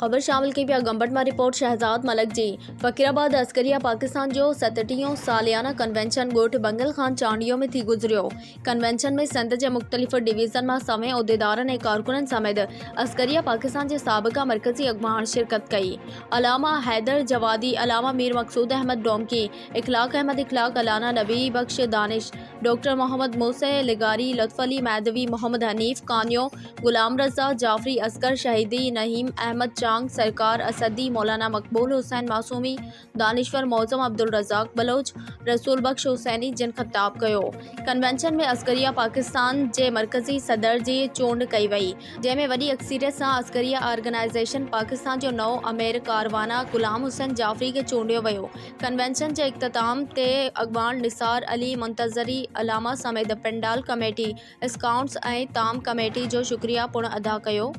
خبر شامل ڪئي پيا گمبٽ مان رپورٽ شهزاد ملڪ جي فقيرآباد عسڪريه پاڪستان جو ستٽيهون ساليانه ڪنوينشن ڳوٺ بنگل خان چانڊيو ۾ ٿي گذريو ڪنوينشن ۾ سنڌ جي مختلف ڊويزن مان سوين عهديدارن ۽ ڪارڪنن سميت عسڪريه پاڪستان جي سابقه مرڪزي اڳواڻ شرڪت ڪئي علامه حيدر جوادي علامه مير مقصود احمد ڊومڪي اخلاق احمد اخلاق الانا نبي بخش دانش ڊاڪٽر محمد موسي لغاري، لطف علي مهدوي، محمد حنيف ڪانيو، غلام رضا جعفري، اصغر شهيدي، نعيم احمد چانگ، سرڪار اسدي، مولانا مقبول حسين معصومي، دانشور معظم عبدالرزاق بلوچ، رسول بخش حسيني جن خطاب ڪيو. ڪنوينشن ۾ عسڪريه پاڪستان جي مرڪزي صدر جي چونڊ ڪئي وئي، جنهن ۾ وڏي اڪثريت سان عسڪريه آرگنائيزيشن پاڪستان جو نئون امير ڪاروانه غلام حسين جعفري کي چونڊيو ويو. ڪنوينشن جي اختتام تي اڳواڻ نثار علي منتظري علامه سميت پنڊال ڪميٽي، اسڪائوٽس ۽ تام ڪميٽي جو شڪريه پڻ ادا ڪيو.